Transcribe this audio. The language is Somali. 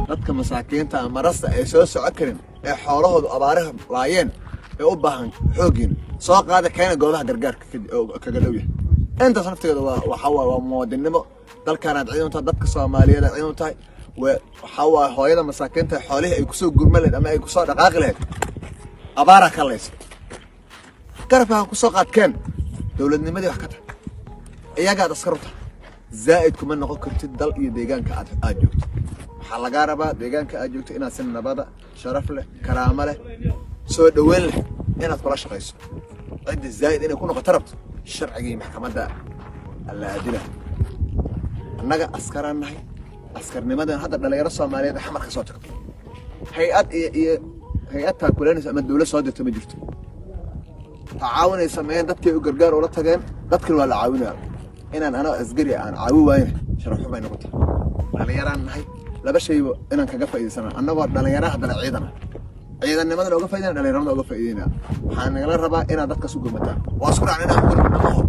Dadka masaakiinta ama rasta ay soo socon karin ee xoolahoodu abaaraha laayeen ee u baahan xooggiin soo qaada, keena goobaha gargaarka oo kaga dhow yahay. Intaas naftigeeda waa waxaa waaye waa muwaadinnimo. Dalkaanaad ciidan tahay, dadka Soomaaliyeed aad ciidan tahay. Waxaa waaye hooyada masaakiinta xoolihii ay kusoo gurman lahayd ama ay kusoo dhaqaaqi lahayd abaaraa ka laysa, garabkaa kusoo qaadkeen. Dowladnimadii wax ka tahay iyagaad askar u tahay. Zaa'id kuma noqon kartid dal iyo deegaanka aad joogto. Waxaa lagaa rabaa deegaanka aad joogto inaad si nabada, sharaf leh, karaamo leh, soo dhoweyn leh inaad kula shaqayso. Cidda zaa'id inay ku noqoto rabto, sharcigii maxkamadda alla aadila. Annaga askaraan nahay. Askarnimadan hadda dhalinyaro Soomaaliyeed Xamar ka soo tagto, hay-ad iyo hay-ad taakulanaysa ama dowlad soo dirto ma jirto. Tacaawunay sameeyeen, dadkay u gargaar ula tageen, dadkan waa la caawinaya. Inaan anoo asgari aan caawi waayna sharaf xumay noqota. Dhalinyaraan nahay, laba shayba inaan kaga faa'iidaysana annagoo dhalinyara, haddana ciidana ciidannimadana uga faa'iidayna, dhalinyaramada uga faa'iidaynaa. Waxaa nagala rabaa inaad dadkaas u gurmataan. Waa isku raacna inaan gurmano maho.